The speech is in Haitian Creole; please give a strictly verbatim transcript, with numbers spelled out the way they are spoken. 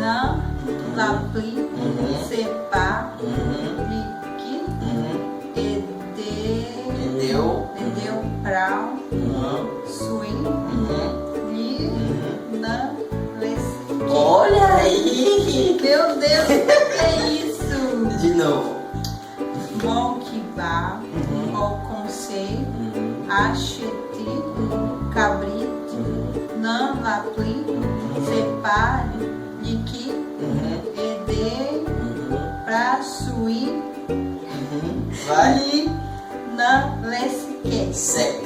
nan lapli, se pa li ki ede, ede w pra swi li nan lesi. Olha aí! Meu Deus, o que é isso? De novo. Monkey bar, ou konsèy, achete kabrit nan lapli, se pa li ki ede pra swi li nan lesi kè. Sèk.